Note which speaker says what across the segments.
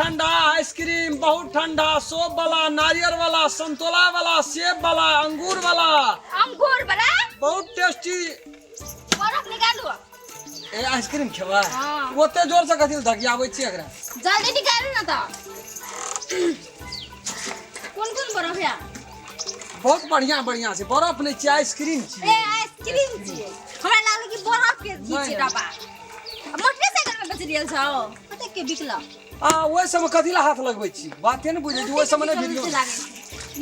Speaker 1: ठंडा आइसक्रीम, बहुत ठंडा, सोप वाला, नारियल वाला, संतोला वाला, सेब वाला, अंगूर वाला।
Speaker 2: अंगूर वाला
Speaker 1: बहुत टेस्टी।
Speaker 2: बर्फ निकालू।
Speaker 1: ए आइसक्रीम खेबै?
Speaker 2: हाँ।
Speaker 1: ओते जोर से कथी लए धकियाबै छियै एकरा?
Speaker 2: जल्दी निकालू ना तऽ। कोन कोन बर्फ या?
Speaker 1: बहुत बढ़िया बढ़िया छै। बर्फ नहि छियै, आइसक्रीम
Speaker 2: ए
Speaker 1: छियै।
Speaker 2: आइसक्रीम छियै, हमरा लागल कि बर्फ के चीज
Speaker 1: नहि,
Speaker 2: छै।
Speaker 1: नहि।
Speaker 2: डब्बा मोटरसाइकिल में बेच रहल छौ, कते के बिकल?
Speaker 1: आ ओहि सबमे कथी लए हाथ लगबै छी? बाते नहि बुझै छी। ओहि सबमे नहि भिड़ियौ।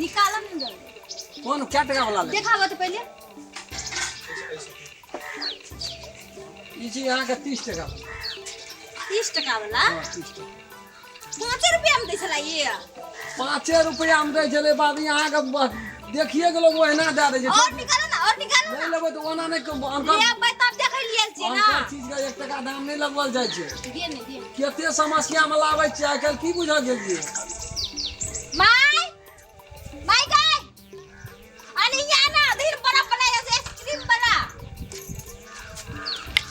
Speaker 2: निकालम ने जल्दी।
Speaker 1: कोन कए टका वाला लेबै?
Speaker 2: देखाबऽ तऽ पहिले।
Speaker 1: ई छी अहाँके 30 टका।
Speaker 2: 30 टका वाला?
Speaker 1: हँ, 30 टका।
Speaker 2: 5 रुपया में दै छला ये?
Speaker 1: 5 रुपया में दै छलै बाबी। अहाँके देखिए के लोग ओहिना दए दै छै।
Speaker 2: और निकालो ना, और निकालो।
Speaker 1: नहि
Speaker 2: ना
Speaker 1: लेबै तऽ ओना नहि अनकर।
Speaker 2: लेबै तब देखै लिए छियै ना।
Speaker 1: अनकर चीज के 1 टका दाम नहि लगबल जाइ छै।
Speaker 2: दे ने दे।
Speaker 1: कते समस्या मे लाबै छियै आइ काल्हि, की बुझऽ गेलियै?
Speaker 2: My my गाय, अरे यहाँ ना धीर बड़ा बड़ा जैसे आइसक्रीम बड़ा।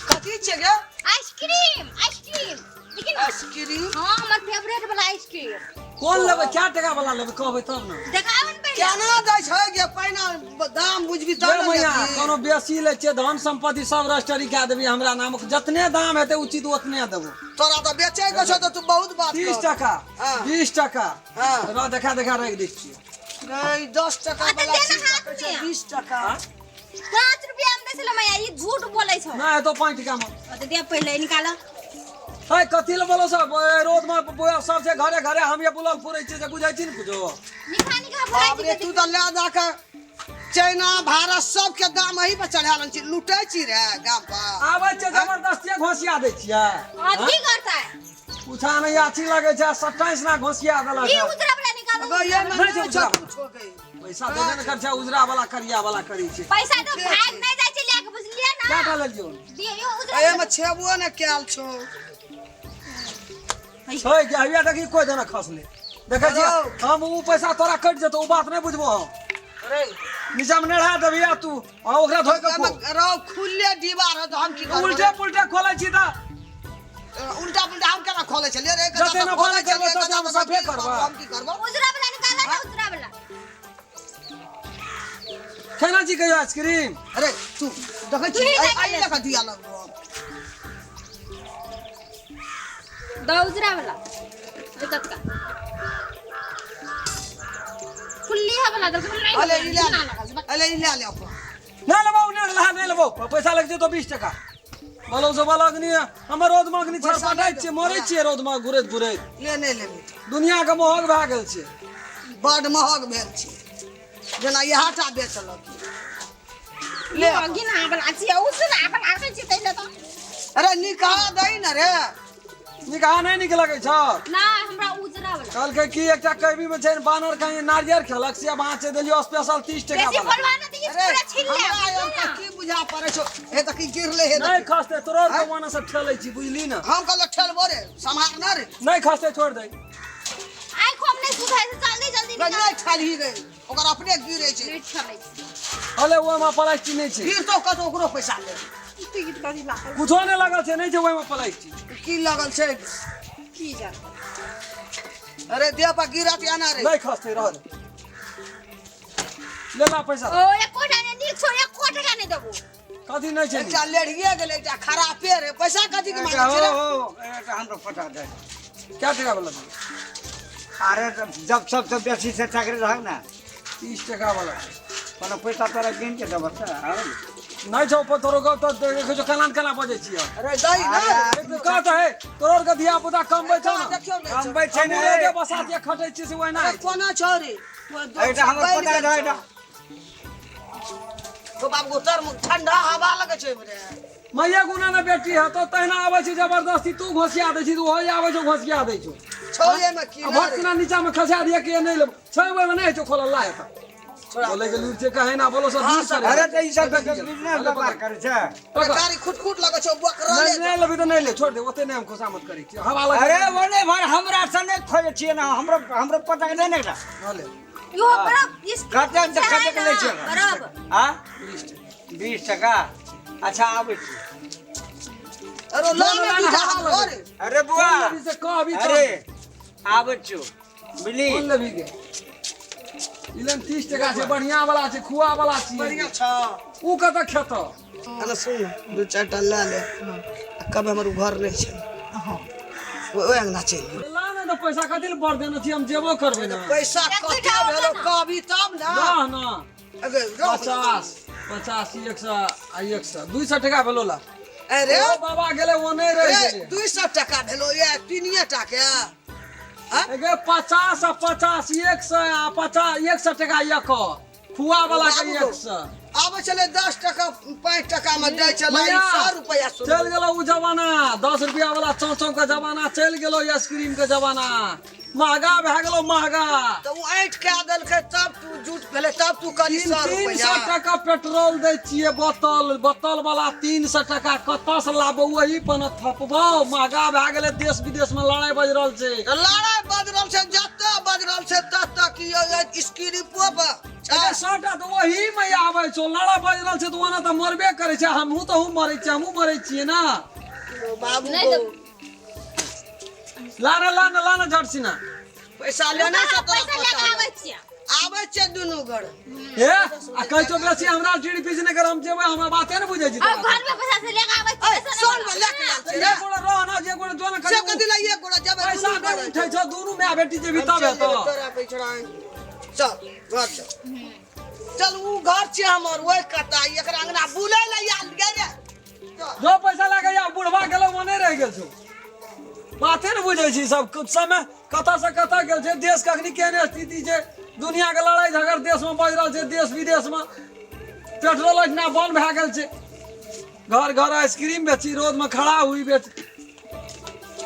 Speaker 3: कथी छियै गे?
Speaker 2: आइसक्रीम, आइसक्रीम देखिन।
Speaker 3: आइसक्रीम?
Speaker 2: हाँ, हमर फेवरेट वाला आइसक्रीम।
Speaker 1: कोन लेबै? कए टका वाला लेबै, कहबै तब ने।
Speaker 2: देखाबे ने पहिले।
Speaker 3: केना दै छै गे? पहिने दाम बुझबी तब
Speaker 1: गे
Speaker 3: ने
Speaker 1: मैया,
Speaker 3: लेबही।
Speaker 1: कोनो बेसी लै छियै, धन संपत्ति सब रजिस्ट्री कए देबी हमरा नाम। जतने दाम हेतै उचित, ओतने देबो।
Speaker 3: तोरा तऽ बेचै के छौ तऽ तू बहुत बात
Speaker 1: 30
Speaker 3: कर।
Speaker 1: टका।
Speaker 3: हाँ।
Speaker 1: 20 टका।
Speaker 3: हाँ।
Speaker 1: रह, देखा देखा राखि दै छियै।
Speaker 3: गई, 10 टका
Speaker 2: आ तऽ
Speaker 3: वाला
Speaker 2: देना
Speaker 3: चीज
Speaker 2: हाथ
Speaker 3: कहै छै
Speaker 2: मे।
Speaker 3: 20 टका।
Speaker 2: 5 रुपया में दै छलै मैया, ई झूठ बोलै छौ।
Speaker 1: नहि हेतौ 5 टका मे।
Speaker 2: ओ तऽ दे, पहिले निकाल।
Speaker 1: है, कथी लए बोलो सब? ए, रोड में सब छै घरे घरे, हम ये बुलल फुरै छियै से बुझै छी ने कुछो?
Speaker 2: निका निका भराइ।
Speaker 3: बाप रे, तू तऽ लए जा के चाइना भारत सबके दाम एही पर चढ़ा रहल छी, लूटै छी रे गाम पर।
Speaker 1: आबै छै जबरदस्तिये घोसिया दै छियै।
Speaker 2: हाँ, की करतै?
Speaker 1: पूछा नहि अच्छी लगै छै, 27 ना घोसिया देलक।
Speaker 2: ई उजरा वाला निकालो।
Speaker 3: गई, एहिमे
Speaker 1: नहि छै
Speaker 3: नहि छौ
Speaker 1: उजरा।
Speaker 3: कुछो गई।
Speaker 1: पैसा देबे ने कर छै, उजरा वाला करिया वाला करै छै।
Speaker 2: पैसा तो भाग नहि जाइ छै लए के, बुझलियै ना?
Speaker 1: क्या लेलियौ?
Speaker 2: दियौ यौ उजरा।
Speaker 3: एहिमे छेबो ने कयल छौ।
Speaker 1: छै कि हइया देखी, कोइ देना खसले देखै छियै।
Speaker 3: हेलो।
Speaker 1: हम उ पैसा तोरा कटि जेतौ, उ बात नहि बुझबो हम।
Speaker 3: अरे
Speaker 1: नीचा मे नेढ़ा देबही आ तू आ ओकरा धोइ के खो।
Speaker 3: एहिमे रौ खुलले डिब्बा रहत तऽ हम की करबै?
Speaker 1: उल्टे पुल्टे खोलै छी तऽ।
Speaker 3: उल्टा पुल्टा हम केना खोलै छलियै रे?
Speaker 1: जते नफा नहि करबै, तते हम सफे करबै।
Speaker 3: हम की करबै?
Speaker 2: उजरा वाला निकालो ना, उजरा वाला।
Speaker 1: केना छी कहियो आइसक्रीम?
Speaker 3: अरे तू देखै छी
Speaker 2: तू ही
Speaker 3: एहि
Speaker 2: देख ले।
Speaker 3: लऽ कऽ दिया लगबो।
Speaker 2: द उजरा वाला, तत्का खुल्ली है वाला दल, हम नहीं।
Speaker 3: अले ई लए
Speaker 2: ना
Speaker 3: ले।
Speaker 2: लगल छै।
Speaker 3: अले ई लए ले अपन।
Speaker 1: नहि लेबौ, नहि लहा, नहि लेबौ, पैसा लागि जेतौ 20 टका। बोलो से बोलो अग्नि, हमर रौद मे अग्नि
Speaker 3: पैसा
Speaker 1: छरपटाइत
Speaker 3: नहि
Speaker 1: छियै, मरै छियै रौद मे घुरैत घुरैत।
Speaker 3: ले, नहि लेबै।
Speaker 1: दुनिया के महग भए गेल छै।
Speaker 3: बड महग भेल छै, जेना इएह टा बेचलक। ले अपन।
Speaker 2: गिना वाला छियै, उसना वाला आबै छै तै ले तऽ।
Speaker 3: अरे निकाल दही ने रे।
Speaker 1: निकाह नहि नीक लगै छौ?
Speaker 2: ना, हमरा उजरा वाला।
Speaker 1: कहलकै कि एकटा कैबी मे छै बानर, कहीं नारियर खेलक से बाँचे देलियो स्पेशल 30 टका
Speaker 2: बेसी
Speaker 1: वाला।
Speaker 2: बोलबा ना तऽ ई
Speaker 3: अरे
Speaker 2: पूरा छीन ले।
Speaker 3: हमरा एम की बुझा पड़ै छौ? हे तऽ की गिरले हे?
Speaker 1: नहि
Speaker 3: देखी।
Speaker 1: खसते, तोरो आर के ओना सब ठेलै छी, बुझली ने?
Speaker 3: हम कहलो ठेलबो रे, सम्हार न रे।
Speaker 1: नहि खसते, छोड़ दे।
Speaker 2: आइ हम नहि सुधाइ छै, जल्दी जल्दी
Speaker 3: रे
Speaker 2: निकाल।
Speaker 3: नहि ठेलही रे, ओकर अपने गिरे छै।
Speaker 2: नहि ठेलै छै।
Speaker 1: अले ओहिमे प्लास्टिक नहि छै।
Speaker 3: गिरतो कतौ, ओकरो पैसा ले।
Speaker 2: टिकट कथी लागल?
Speaker 1: कुछो नहि लगल छै, नहि छै ओहिमे प्लास्टिक।
Speaker 3: की लगल छै?
Speaker 2: की जान।
Speaker 3: अरे देह पर गिरत या ना रे?
Speaker 1: नहि खसते, रह दे, ले ला पैसा।
Speaker 2: ओ एकोटा नहि नीक छौ, एको टका नहि देबो।
Speaker 1: कथी नहि छै?
Speaker 3: एकटा लेढ़िए गेलै, एकटा खरापे रे। पैसा कथी के
Speaker 4: एकटा
Speaker 3: मांगे छै रे?
Speaker 4: हो हो, एकटा हमरो पटा दे।
Speaker 1: क्या टका वाला देबै?
Speaker 4: अरे जब सबसे बेसी से चाकरी रहक ने।
Speaker 1: 30 टका वाला।
Speaker 4: कोनो पैसा तोरा गिन के देबऽ तऽ आबै ने।
Speaker 1: नहि छौ तोरो के तऽ देखै छौ केना केना बजै छियै।
Speaker 3: अरे दही ना रे।
Speaker 1: कह तऽ हे, तोरो आर के धिया पुता कमबै छौ ने?
Speaker 3: देखियौ ने।
Speaker 4: कमबै छै ने।
Speaker 1: हमहूँ रोजे बसातिये खटै छियै से ओहिना
Speaker 3: अरे
Speaker 1: होइ छै।
Speaker 3: कोना छौ रे?
Speaker 4: एकटा हमरो पटा दे एकटा।
Speaker 3: तो बाप गोतर में ठंडा हवा लगे छै रे।
Speaker 1: मैया गुना ने बेटी है तो तहिना आबै छै जबरदस्ती, तू घोसिया दै छी तऽ ओहो आबै छौ घोसिया दै छौ।
Speaker 3: छौ एमे की?
Speaker 1: आ
Speaker 3: ना
Speaker 1: भट
Speaker 3: रे?
Speaker 1: सिना नीचा में खसा दिया कि नहि लेबो छै, ओहिमे नहि होइ छौ खोलल, ला एतऽ।
Speaker 3: छोड़ा।
Speaker 1: बोले के लूर छै कहे ना बोलो सब दूर से।
Speaker 4: अरे तऽ ई सब तऽ बिजनेस व्यापार करै छै।
Speaker 1: पकड़।
Speaker 3: गाड़ी खुट खुट लगे छौ बकरा।
Speaker 1: नहि नहि लेबही तऽ नहि ले, छोड़ दे, ओते नहि हम खुशामद करै छियै, हवा लगे।
Speaker 4: अरे ओने भर हमरा से नहि खोजै छियै ने, हमरो हमरो पता नहि ने एकटा।
Speaker 1: लऽ ले।
Speaker 2: इहो बरफ इस
Speaker 4: कतेक से कतेक लै छियै?
Speaker 2: बरफ।
Speaker 4: आ
Speaker 1: 20 टका।
Speaker 4: 20 टका। अच्छा, आबै छी।
Speaker 3: अरे ला
Speaker 1: ना,
Speaker 3: ने
Speaker 1: ना,
Speaker 3: दूटा
Speaker 1: हवा
Speaker 3: हम
Speaker 1: लगे।
Speaker 3: रे।
Speaker 4: अरे बुआ
Speaker 1: कोन लेबही से कह अभी।
Speaker 4: अरे आबै छियौ बुझली।
Speaker 1: कोन लेबही गे? इलन 30 टका छै, बढ़िया वाला छै, खुआ वाला छियै।
Speaker 3: बढ़िया छ।
Speaker 1: ऊ कतऽ खेतऽ?
Speaker 3: अरे सुन, दू चारि टा लए ले आ कब हमर उ घर नहि छै, ओहि अंगना चलि जो।
Speaker 1: ला ने तऽ पैसा कथी लए बड़ देने छी? हम जेबो करबै ने।
Speaker 3: पैसा कते भेलो कभी तब ने।
Speaker 1: ना ना।
Speaker 3: अगे रह।
Speaker 1: 50 50, 100 आ 100, 200 टका भेलो ला।
Speaker 3: अरे
Speaker 1: ओ बाबा गेलै, ओ नहि रहि गेलै।
Speaker 3: 200 टका भेलो ये तीनिये टा के?
Speaker 1: एगे 50 आ 50, 100 आ 50, 100 टका एक खुआ वाला के।
Speaker 3: बाबू।
Speaker 1: 100।
Speaker 3: आबै छलै 10 टका 5 टका मे दै छलै।
Speaker 1: भैया,
Speaker 3: 100 रुपैआ सुन।
Speaker 1: चलि गेलो उ जमाना, 10 रुपया वाला चौ चौ के जमाना चलि गेलो, आइसक्रीम के जमाना महगा भए गेलो, महगा।
Speaker 3: तऽ ओ ऐंठ कए देलकै तब तू झूठ भेलै, तब तू करी
Speaker 1: तीन
Speaker 3: 100
Speaker 1: तीन
Speaker 3: रुपैआ।
Speaker 1: सौ टका पेट्रोल दै छियै, बोतल बोतल वाला 300 टका। कतऽ से लाबो? वही पर न थपबो। महगा भए गेलै, देश विदेश में लड़ाई बज रहल छै।
Speaker 3: तऽ लड़ाइ बज रहल छै, जतऽ बज रहल छै ततऽ की स्क्रीपो पर छै।
Speaker 1: अरे 100 टा तऽ वही में आबै छौ। लड़ाई बज रहल छै तऽ ओना तऽ मरबे करै छै। हमहूँ तऽ हूँ मरै छियै, हमहूँ मरै छियै ने।
Speaker 3: बाबू।
Speaker 2: नहि तऽ-
Speaker 1: ला ने, ला ने, ला ने झट सिना।
Speaker 3: पैसा लेना छै तोरा?
Speaker 2: पैसा लए कऽ
Speaker 3: पता
Speaker 2: आबै छियै।
Speaker 3: आबै छै दुनू घर।
Speaker 1: हे, आ कहै छौ बेसी हमरा टीढ़ पीस नहि कर, हम जेबै। हमरा बाते ने बुझै छी
Speaker 2: और
Speaker 1: तोरा।
Speaker 2: घर में पैसा से लेके आबै छियै।
Speaker 3: ऐ, सौ रुपया लए के आयल छै रे।
Speaker 1: एक गोड़ा रह ना, जे गोड़ा जो ने।
Speaker 3: से कथी लए एक गोड़ा जेबै?
Speaker 1: पैसा
Speaker 3: दुनू
Speaker 1: नहि
Speaker 3: घर।
Speaker 1: उठै छौ, दुनू माय बेटी जेबही
Speaker 3: हम
Speaker 1: तब
Speaker 3: चलि
Speaker 1: हेतौ।
Speaker 3: जेबै तोरा पिछड़ा। चल घर चल, चल। उ घर छै हमर ओहि कता, एकरा अंगना बुलै लए आयल गे रे। चल।
Speaker 1: जो पैसा लए के आ, बुढ़वा गेलौ, मने रहि गेल छौ। बाते ने बुझै छी सब कुछ। समय कतऽ से कतऽ गेल छै, देश के अखनी केहन स्थिति छै, दुनिया के लड़ाई झगड़ देश में बज रहल छै, देश विदेश में पेट्रोल एहिठिना बंद भए गेल छै। घर घर आइसक्रीम बेची, रोड में खड़ा हुई बेच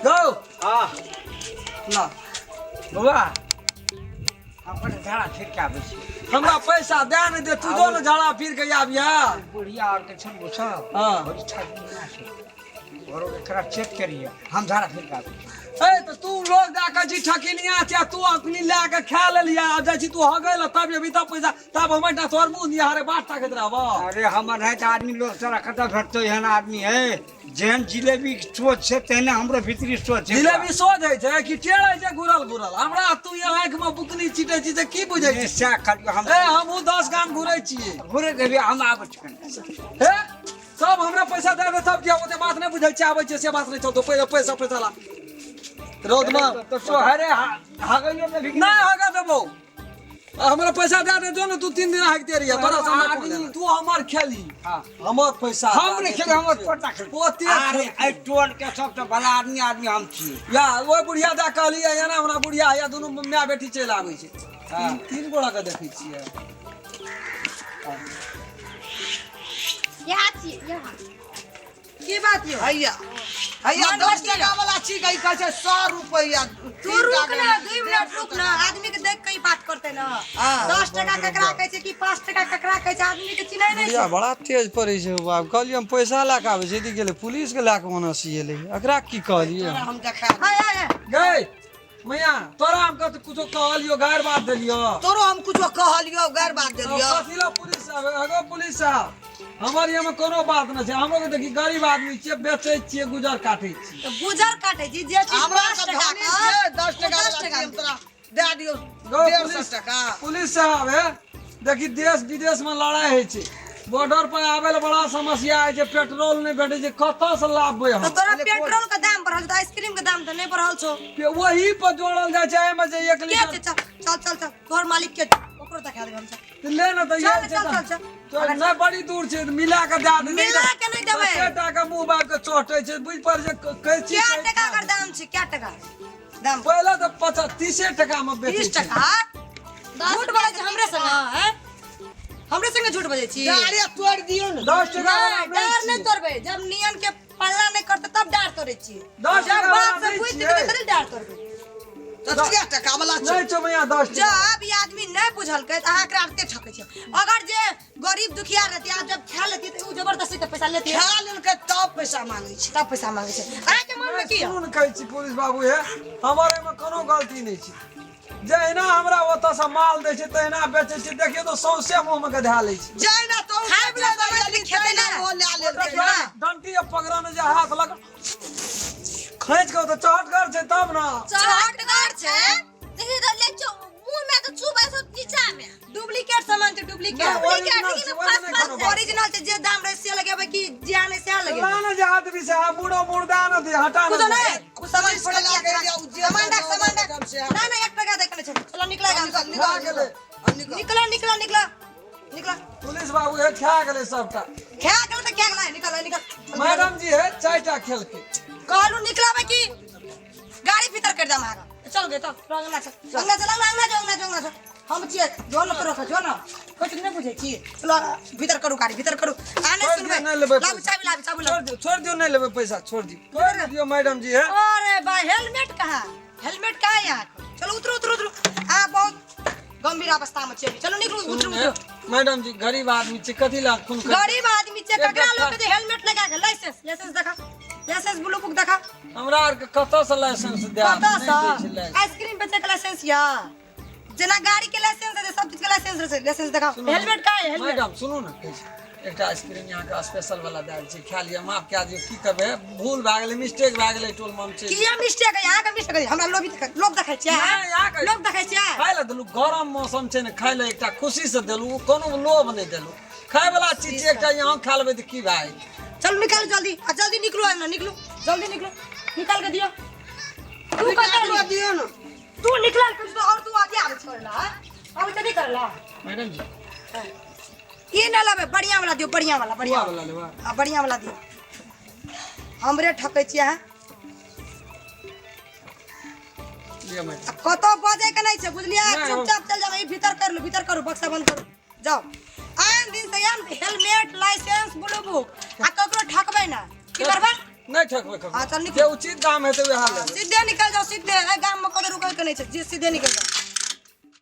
Speaker 1: गौ।
Speaker 4: हाँ।
Speaker 1: ला।
Speaker 4: बौआ, हम कनि झाड़ा फिर के आबै छी।
Speaker 1: हमरा पैसा दे नहि दे, तू जो ने झाड़ा फिर के आबिया।
Speaker 4: बुढ़िया आर के छन बुझल।
Speaker 1: हाँ।
Speaker 4: बड़ी ठकिया छै और एकरा चेक करिए, हम झाड़ा फिर के आबै छी।
Speaker 1: ए तऽ तू लोग दए कऽ छी ठकिनिया छै, तू अपनी लए कऽ खा लेलिया, आब जाइ छी तू हगै लए तब एबही तब पैसा, तब हम एहिठाम तोहर मुँह निहारे बाट ताकैत रहबऽ।
Speaker 4: अरे हमर है तऽ आदमी लोग तोरा कतऽ भेटतौ एहन आदमी है? जेहन जिलेबी के सोच छै तेहने हमरो भीतरी सोच छै।
Speaker 1: जिलेबी सोझ होइ छै कि टेढ़ होइ छै? घुरल घुरल हमरा तू यहाँ आँखि मे बुकनी छिटै छी से की बुझै छी?
Speaker 4: सएह कहलियौ हम।
Speaker 1: ए, हमहूँ 10 गाम घुरै छियै।
Speaker 4: घुरे देबी, हम आबै छी कनि।
Speaker 1: हे, सब हमरा पैसा दे दे तब किया ओते बात नहि बुझै छै, आबै छै से बात नहि चलतो। पैसा पैसा पैसा ला रौद मे।
Speaker 4: तऽ सोहरे हगैयो देबी कि?
Speaker 1: नहि हगा देबौ। आ हमरा पैसा दे दे, जो ने तू 3 दिन हाकिते रहिए तोरा सामने।
Speaker 4: आदमी-
Speaker 1: तू हमर खेली।
Speaker 4: हाँ।
Speaker 1: हमर पैसा
Speaker 4: हम नहि खेबै, हमर पोता खेबै।
Speaker 1: पोते।
Speaker 4: अरे एहि टोल के सबसँ भला आदमी आदमी हम छी।
Speaker 1: या ओहि बुढ़िया दए कहलियै, एना हमरा बुढ़िया या दुनू माय बेटी चलि आबै छै। तीन तीन गोड़ा के देखै छियै।
Speaker 2: यहाँ छियै यहाँ।
Speaker 5: की बात यौ?
Speaker 3: हैया हैया।
Speaker 5: मन
Speaker 3: 10
Speaker 5: मर्जी।
Speaker 3: टका वाला चीज ई कहै छै 100 रुपैआ।
Speaker 5: तू रुक ना, 2 मिनट रुक ना। आदमी के देख के ही बात करते ना।
Speaker 3: हाँ।
Speaker 5: 10 टका ककरा कहै छै कि 5 टका ककरा कहै छै, आदमी के चिन्है नहि
Speaker 1: बुढ़िया
Speaker 5: छै।
Speaker 1: बड़ा तेज पड़ै छै बाप। कहलियै हम पैसा लए कऽ आबै छै, यदि गेलै पुलिस के लए कऽ ओना सिएलै, एकरा की कहलियै?
Speaker 3: तोरा हम देखा।
Speaker 5: हाय हाय हाय।
Speaker 1: गै मैया, तोरा हम कत कुछो कहलियो, गारि बात देलियो?
Speaker 3: तोरो हम कुछो कहलियो, गैर बात देलियो?
Speaker 1: कथी लए पुलिस साहब? एगो पुलिस साहब, हमर यहाँ कोनो बात नहि छै। हमरो के देखी, गरीब आदमी छियै, बेचै छियै, गुजर काटै छियै।
Speaker 5: तऽ गुजर काटै छी जे चीज
Speaker 3: हमरा
Speaker 5: पाँच
Speaker 3: के
Speaker 5: टका
Speaker 3: धनी
Speaker 5: के,
Speaker 3: छै, 10 टका
Speaker 5: ओ
Speaker 3: वाला
Speaker 5: 10 टका
Speaker 3: चीज हम तोरा दए दियौ
Speaker 1: गौ
Speaker 3: 150
Speaker 1: पुलिस
Speaker 3: टका।
Speaker 1: पुलिस साहब, हे देखी, देश विदेश में लड़ाई होइ छै, बॉर्डर पर आबै लए बड़ा समस्या होइ छै, पेट्रोल नहि भेटै छै, कतऽ से लाबबै
Speaker 5: तऽ
Speaker 1: हम?
Speaker 5: तोरा पेट्रोल के दाम बढ़ल छै तऽ आइसक्रीम के दाम तऽ नहि बढ़ल छौ।
Speaker 1: वही पर जोड़ल जाइ छै एहिमे जे एक
Speaker 5: के
Speaker 1: लीटर
Speaker 5: छै? चल चल चल चल, तोहर मालिक के ओकरो देखा देबै हम चल।
Speaker 1: ले ने तऽ
Speaker 5: चल,
Speaker 1: ये छै
Speaker 5: चल,
Speaker 1: तऽ-
Speaker 5: चल, चल।
Speaker 1: तो नहि, बड़ी दूर छै, तऽ मिला के दए दे।
Speaker 5: मिला के नहि देबै।
Speaker 1: कते टाका मुँह बाब के चोटै छै, बुझि पड़ छै कहै छी।
Speaker 5: क्या टका के दाम छै? क्या टका दाम?
Speaker 1: पहिले तऽ 50 30 टका मे बेचै
Speaker 5: 30
Speaker 1: छै।
Speaker 5: टका? झूठ बोलै छै हमरे संगे? हैं, हमरे संगे झूठ बजै छी?
Speaker 3: डारे तोड़ि दियौ ने।
Speaker 1: 10 टका वाला
Speaker 5: नहि,
Speaker 1: नहि
Speaker 5: डार नहि
Speaker 1: छियै।
Speaker 5: तोड़बै। जब नियम के पल्ला नहि करतै तब डार तोड़ै छी।
Speaker 1: 10
Speaker 5: जब
Speaker 1: टका
Speaker 5: बात
Speaker 1: वाला
Speaker 5: से
Speaker 1: नहि
Speaker 5: बुझि
Speaker 1: छियै।
Speaker 5: जेबै तब डार तोड़बै।
Speaker 3: तऽ 30 टका वाला छै।
Speaker 1: नहि छौ मैया 10 टका।
Speaker 5: जब ई आदमी नहि बुझलकै तऽ अहाँ एकरा आरते ठकै छै। अगर जे गरीब दुखिया रहती आ जब खा लेती तऽ उ जबरदस्ती के पैसा लेती।
Speaker 3: खा लेलकै तब पैसा मांगै छै।
Speaker 5: तब पैसा मांगे छै। अहाँके मन मे की यऽ?
Speaker 1: सुनू ने, कहै छी पुलिस बाबू, हे हमर एहिमे कोनो गलती नहि छै। जहिना हमरा ओतऽसँ माल दै छै तहिना बेचै छै। देखियौ तऽ सौंसे मुँहमे गधा लै छै।
Speaker 3: जहिना तो
Speaker 5: खाय वला समझ के खेतै ना।
Speaker 3: ओ लए लेलकै।
Speaker 5: ना।
Speaker 1: डंटी आ पकड़ने जे हाथ लग खैच के ओतऽ। तऽ चहटगर छै तब ने।
Speaker 2: चहटगर छै, देखी तो ले चो मुंह में तो चुबै छौ नीचा में।
Speaker 5: डुप्लीकेट सामान छै, डुप्लीकेट।
Speaker 1: नहि, ओरिजिनल छै, ओहिमे नहि कोनो बात।
Speaker 5: ओरिजिनल छै, जे दाम रहे से लगेबै कि जे आने से लगेबै?
Speaker 1: ला ने जे आदमी से आ बूढ़ो मुर्दा न दे हटा
Speaker 5: कुछो
Speaker 1: न।
Speaker 5: नहीं, उ सामान
Speaker 3: पुलिस
Speaker 5: छोड़
Speaker 3: के
Speaker 5: दिया।
Speaker 3: लाके लिया, उ जे
Speaker 5: सामान रख, सामान रख।
Speaker 3: काम से आ।
Speaker 5: ना ना, एक टका देखने छै। चलो निकला गाम से।
Speaker 3: निकल
Speaker 1: गेलै।
Speaker 3: निकल।
Speaker 5: निकलो निकलो निकलो निकलो।
Speaker 1: पुलिस बाबू हे खा गेलै सबटा।
Speaker 5: खा गेल तऽ खा गेलै, निकल निकल।
Speaker 1: मैडम जी हे चारिटा खेलकै।
Speaker 5: कहलू निकलाबै कि गाड़ी भीतर कर दम आगा। चल गे, चल अंगना चल, अंगना चल, अंगना अंगना जो, अंगना जो, अंगना जो। हम छियै जो न तोरा जो न कुछ नहीं बुझै छी। चलो भीतर करू, गाड़ी भीतर करू। आ नहीं
Speaker 1: छोड़
Speaker 5: सुनबै।
Speaker 1: दियौ, नहि लेबै
Speaker 5: लाबू
Speaker 1: पैसा।
Speaker 5: चाबी, लाबू चाबी,
Speaker 1: छोड़
Speaker 5: लाबू।
Speaker 1: दियौ, छोड़ दियौ, नहि लेबै पैसा, छोड़ दियौ, छोड़ दियौ मैडम जी हे।
Speaker 5: अरे भाई, हेलमेट कहाँ? हेलमेट कहाँ है यहाँ? चलो उतरो उतरो उतरो। आ बहुत गंभीर अवस्था में छियै अभी। चलो निकलू, उतरू उतरू।
Speaker 1: मैडम जी, गरीब आदमी छी, कथी ला खून कर?
Speaker 5: गरीब आदमी छै,
Speaker 1: एक
Speaker 5: ककरा
Speaker 1: डॉक्टर-
Speaker 5: लोग के जे हेलमेट लगा के लाइसेंस, लाइसेंस देखा, लाइसेंस ब्लू बुक देखा।
Speaker 1: हमरा आरके कतऽ से लाइसेंस देब?
Speaker 5: कतऽ
Speaker 1: नहि दै छै
Speaker 5: से
Speaker 1: लाइसेंस।
Speaker 5: आइसक्रीम बेचे के लाइसेंस या जेना गाड़ी के लाइसेंस है, सब चीज के लाइसेंस रहै छै। लाइसेंस देखा, हेलमेट का है? हेलमेट।
Speaker 1: मैडम सुनू ने, कहै छी एकटा आइसक्रीम अहाँके स्पेशल वाला दए छै, खा लिअ, माफ कए दियौ। की करबै, भूल भए गेलै, मिस्टेक भए गेलै, टोल मे हम छी।
Speaker 5: किया मिस्टेक है? यहाँ के मिस्टेक है? हमरा लोभी देख, लोग देखै छियै?
Speaker 1: नहि, अहाँके-
Speaker 5: लोग देखै छियै?
Speaker 1: खाय लए देलू, गरम मौसम छै ने, खाय लए एकटा खुशी से देलू, कोनो लोभ नहि देलू। खाय वाला चीज छै एकटा, यहाँ खा लेबै तऽ की भए जेतै?
Speaker 5: चलू निकालू जल्दी, आ जल्दी निकलू, आइम ना निकलू, जल्दी निकलू, निकाल के दियो। तू कतऽ
Speaker 3: दियौ ने।
Speaker 5: तू निकलल कुछ तो और तू आगे आबै छोड़ला अबै तऽ नहीं करला।
Speaker 1: मैडम जी।
Speaker 5: ई ना लेबै, बढ़िया वाला दियो, बढ़िया वाला, बढ़िया
Speaker 1: बुआ वाला लेबै?
Speaker 5: आ बढ़िया वाला दियो। हमरे ठकै छियै अहाँ।
Speaker 1: लिअ मैडम।
Speaker 5: आ कतौ बजै के नहीं छै, बुझलियै?
Speaker 1: नहि, हम-
Speaker 5: चुपचाप चल जाओ, ई भीतर कर लो, भीतर करू, बक्सा बंद करू, जाओ। आन दिन से आन हेलमेट, लाइसेंस, ब्लू बुक, आ ककरो ठकबै ना। की करबै?
Speaker 1: नहि ठकबै ककरो।
Speaker 5: हाँ, चल निकल।
Speaker 1: जे उचित दाम हेतै वएह लेबै।
Speaker 5: सीधे निकल जाओ, सीधे। ए गाम में कतौ रुकै के नहीं छै, जे सीधे निकल जाओ।